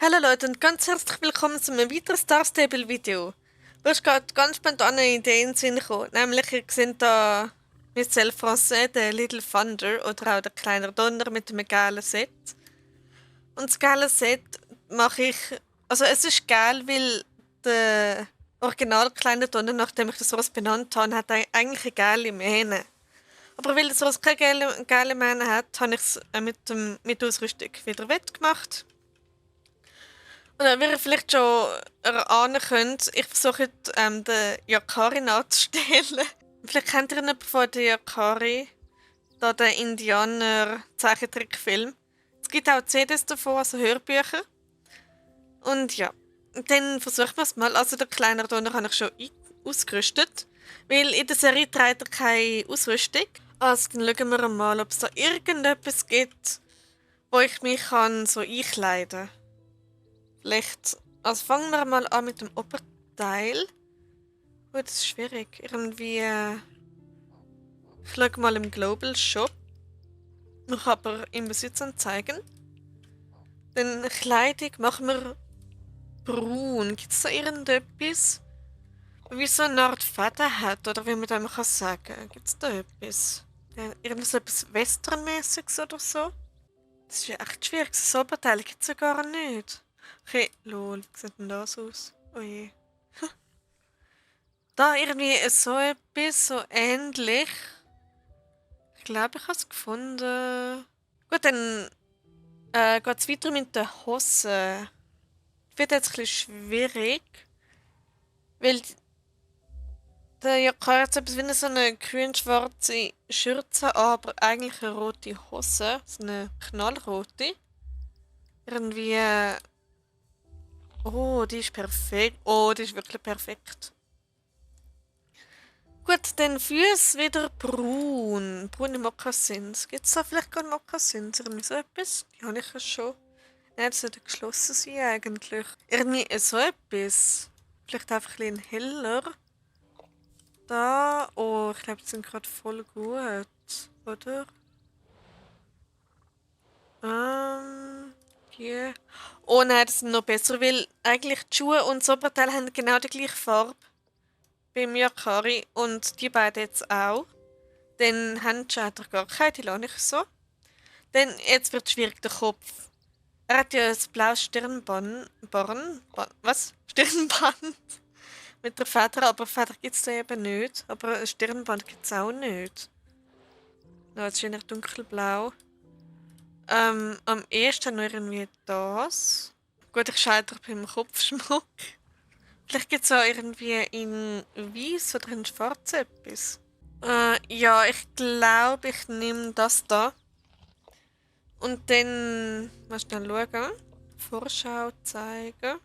Hallo Leute und ganz herzlich willkommen zu einem weiteren Star Stable Video. Mir ist gerade ganz spontan eine Idee in den Sinn gekommen. Nämlich, ihr seht da Michel Français, der Little Thunder oder auch der kleine Donner mit einem geilen Set. Und das geile Set mache ich, also es ist geil, weil der Original kleine Donner, nachdem ich das sowas benannt habe, hat eigentlich eine geile Mähne. Aber weil das sowas keine geile Mähne hat, habe ich es mit der Ausrüstung wieder wettgemacht. Und wie ihr vielleicht schon erahnen könnt, ich versuche heute den Yakari nachzustellen. Vielleicht kennt ihr jemanden von der Yakari, da der Indianer-Zeichentrickfilm. Es gibt auch CDs davon, also Hörbücher. Und ja, dann versuchen wir es mal. Also der kleine Donner habe ich schon ausgerüstet, weil in der Serie trägt er keine Ausrüstung. Also dann schauen wir mal, ob es da irgendetwas gibt, wo ich mich kann so einkleiden kann. Vielleicht. Also fangen wir mal an mit dem Oberteil. Oh, das ist schwierig. Irgendwie. Ich schaue mal im Global Shop. Ich kann aber im Besitz anzeigen. Dann Kleidung machen wir braun. Gibt es da irgendetwas? Wie so eine Art Feder hat, oder wie man dem kann sagen. Gibt es da etwas? Ja, irgendetwas Westernmäßiges oder so? Das ist ja echt schwierig. Das Oberteil gibt es ja gar nicht. Okay, lol, wie sieht denn das aus? Oh je. Da irgendwie so etwas, so ähnlich. Ich glaube, ich habe es gefunden. Gut, dann geht es weiter mit den Hosen. Wird jetzt ein bisschen schwierig. Weil der Jakar hat so etwas wie so eine grün-schwarze Schürze, aber eigentlich eine rote Hose. So eine knallrote. Irgendwie. Oh, die ist perfekt. Oh, die ist wirklich perfekt. Gut, dann Füße wieder braun. Braune Mokassins. Gibt es da vielleicht gar Mokassins? Irgendwie so etwas? Die habe ich ja schon. Nein, das sollte geschlossen sein eigentlich. Irgendwie so etwas. Vielleicht einfach ein bisschen heller. Da. Oh, ich glaube, die sind gerade voll gut. Oder? Die. Oh nein, das sind noch besser, weil eigentlich die Schuhe und das Oberteil haben genau die gleiche Farbe. Beim Yakari und die beiden jetzt auch. Dann Handschuhe hat er gar keine, die lasse ich so. Dann, jetzt wird schwierig, der Kopf. Er hat ja ein blaues Stirnband. Was? Stirnband? Mit der Feder, aber Feder gibt es da eben nicht. Aber ein Stirnband gibt es auch nicht. No, jetzt ist eher dunkelblau. Am ehesten noch irgendwie das. Gut, ich scheitere beim Kopfschmuck. Vielleicht gibt es auch irgendwie in weiß oder in schwarz etwas. Ja, ich glaube, ich nehme das da. Und dann mal schnell schauen. Vorschau zeigen.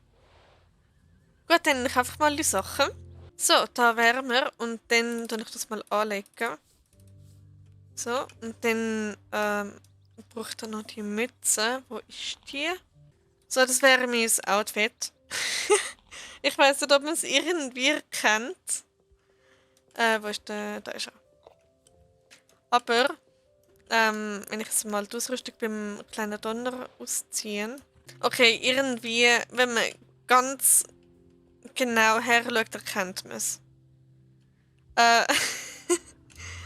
Gut, dann nehme ich einfach mal die Sachen. So, da wären wir. Und dann tue ich das mal anlegen. So, und dann brauche ich dann noch die Mütze. Wo ist die? So, das wäre mein Outfit. Ich weiß nicht, ob man es irgendwie kennt. Wo ist der? Da ist er. Aber wenn ich jetzt mal die Ausrüstung beim kleinen Donner ausziehe. Okay, irgendwie, wenn man ganz genau her schaut, erkennt man es. Äh,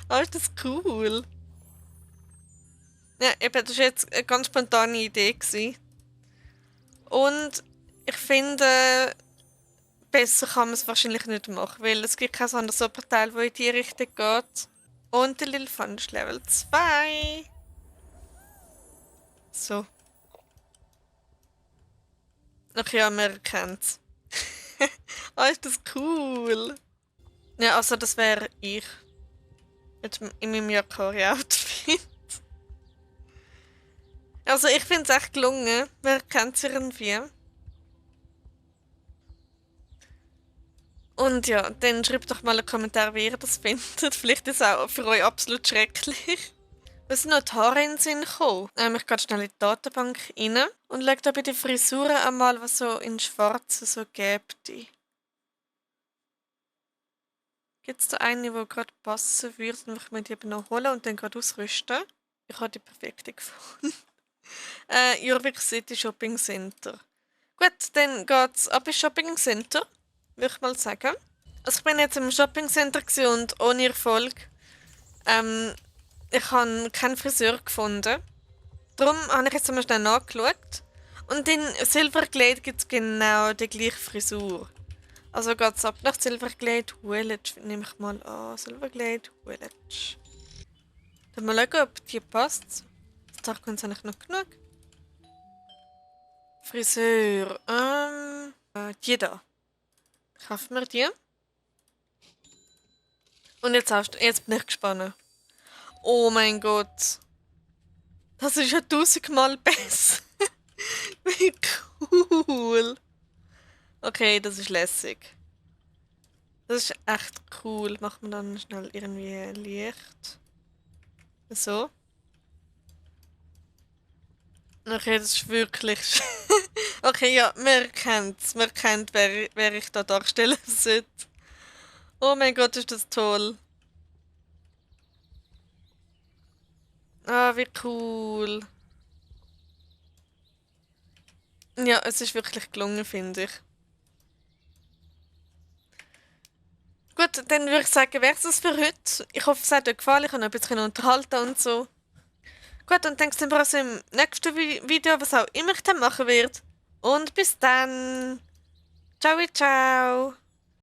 oh, ist das cool. Ja, eben, das war jetzt eine ganz spontane Idee gewesen. Und ich finde, besser kann man es wahrscheinlich nicht machen, weil es gibt kein anderes Oberteil, das in die Richtung geht. Und der Lil Fun ist Level 2. So. Ach ja, man erkennt es. Oh, ist das cool. Ja, also das wäre ich. Jetzt in meinem Yakari-Outfit. Also ich finde es echt gelungen. Wer kennt es irgendwie? Und ja, dann schreibt doch mal einen Kommentar, wie ihr das findet. Vielleicht ist es auch für euch absolut schrecklich. Was sind noch die Haare in den Sinn gekommen? Ich gehe schnell in die Datenbank rein und schaue da bei den Frisuren einmal, was so in Schwarzen so gibt. Gibt es da eine, die gerade passen würde, dann würde ich mir die eben noch holen und dann gerade ausrüsten? Ich habe die perfekte gefunden. Jurvik City Shopping Center. Gut, dann geht's ab ins Shopping Center, würde ich mal sagen. Also ich bin jetzt im Shopping Center gewesen und ohne Erfolg. Ähm, ich habe keinen Friseur gefunden. Darum habe ich jetzt mal schnell nachgeschaut. Und in Silverglade gibt es genau die gleiche Frisur. Also geht's ab nach Silverglade Village, nehme ich mal an. Silverglade Village. Dann mal schauen, ob die passt. Das Tag können eigentlich noch genug. Friseur. Die da. Kaufen wir die. Und jetzt bin ich gespannt. Oh mein Gott. Das ist ja tausendmal besser. Wie cool. Okay, das ist lässig. Das ist echt cool. Machen wir dann schnell irgendwie Licht. So. Okay, das ist wirklich. Okay, ja, wir kennt's. Wir kennt, wer ich da darstellen sollte. Oh mein Gott, ist das toll. Ah, wie cool. Ja, es ist wirklich gelungen, finde ich. Gut, dann würde ich sagen, wär's das für heute. Ich hoffe, es hat euch gefallen. Ich habe noch ein bisschen unterhalten und so. Gut, und dann sehen wir uns im nächsten Video, was auch immer ich dann machen werde. Und bis dann. Ciao, ciao.